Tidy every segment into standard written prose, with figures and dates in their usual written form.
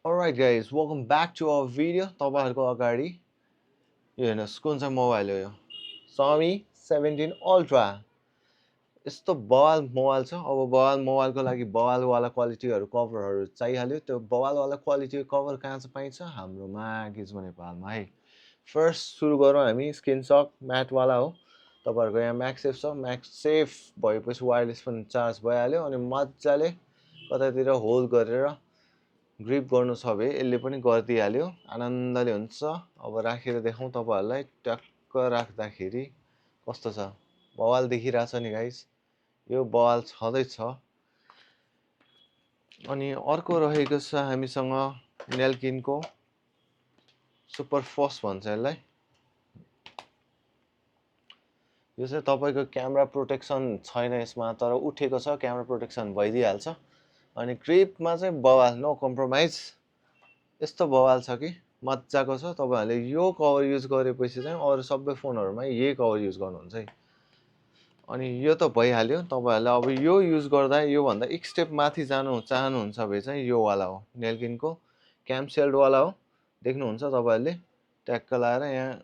Alright guys, welcome back to our video. तपाईहरुको अगाडि यो हेर्नुस् कुन चाहिँ मोबाइल हो यो Xiaomi 17 Ultra यस्तो बवाल मोबाइल छ। अब बवाल मोबाइलको लागि बवालवाला क्वालिटीहरु कभरहरु चाहिहाल्यो। त्यो बवालवाला क्वालिटी कभर कहाँ चाहिँ पाइन्छ हाम्रोमा गिज्मो नेपालमा है। फर्स्ट सुरु गरौँ हामी स्क्रिनशट म्याट वाला हो। तपाईहरुको यहाँ म्याक्सेफ छ। म्याक्सेफ भएपछि वायरलेस पनि चार्ज भइहाल्यो अनि मज्जाले कतैतिर होल्ड गरेर ग्रिप गर्नु छ भए यसले पनि गर्दिहाल्यो आनन्दले हुन्छ। अब राखेर देखाउँ तपाईहरुलाई टक्क राख्दाखेरि कस्तो छ बवाल देखिरहेछ नि गाइस। यो बवाल छदै छ। अनि अर्को रहेको छ हामीसँग नेल्किनको सुपर फास्ट भन्छ यसलाई। यो चाहिँ तपाईको क्यामेरा प्रोटेक्सन छैन यसमा तर उठेको छ क्यामेरा प्रोटेक्सन भइदिहाल्छ। अनि ग्रिपमा चाहिँ बवाल नो कम्प्रोमाइज यस्तो बवाल छ कि मज्जाको छ। तपाईहरुले यो कभर युज गरेपछि चाहिँ अरु सबै फोनहरुमा यही कभर युज गर्नुहुन्छ है। अनि यो त भइहाल्यो। तपाईहरुले अब यो युज गर्दा यो भन्दा एक स्टेप माथि जानु चाहनुहुन्छ भए चाहिँ यो वाला हो नेल्किनको क्याम सेल्ड वाला हो। देख्नुहुन्छ तपाईहरुले ट्याक्क लाएर यहाँ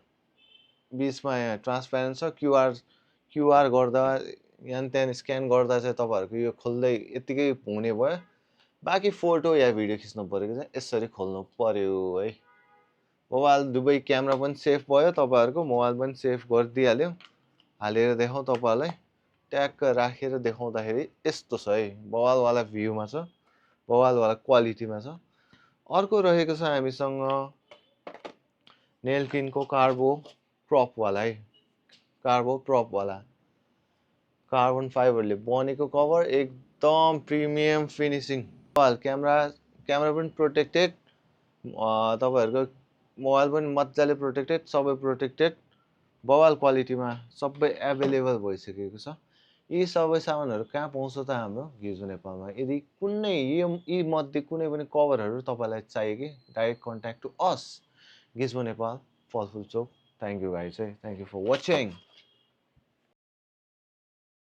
बीचमा यहाँ ट्रान्सप्यारेन्ट छ। क्यूआर गर्दा यहाँ त्यहाँ स्क्यान गर्दा चाहिँ तपाईहरुको यो खुल्दै यतिकै हुने भयो। बाकी फोटो या भिडियो खिच्नु परेको चाहिँ यसरी खोल्नु पर्यो है। मोबाइल दुबै क्यामेरा पनि सेफ भयो तपाईहरुको मोबाइल पनि सेफ गरिदिहाल्यो। हालेर देखाउँ तपाईहरुलाई ट्याक्क राखेर देखाउँदाखेरि यस्तो छ है बवाल वाला भ्यूमा छ बवाल वाला क्वालिटीमा छ। अर्को रहेको छ हामीसँग नेल्किनको कार्बो प्रप वाला है। कार्बो प्रप वाला कार्बन फाइबरले बनेको कभर एकदम प्रिमियम फिनिशिङ। क्यामेरा पनि प्रोटेक्टेड तपाईहरुको मोबाइल पनि मज्जाले प्रोटेक्टेड सबै प्रोटेक्टेड बवाल क्वालिटीमा सबै एभेलेबल भइसकेको छ। यी सबै सामानहरु कहाँ पाउँछ त हाम्रो गिज्मो नेपालमा। यदि कुनै यी मध्ये कुनै पनि कभरहरु तपाईलाई चाहियो कि direct contact to us Gizmo Nepal फलफुल चोक। थ्यांक यू गाइस है। Thank you for watching.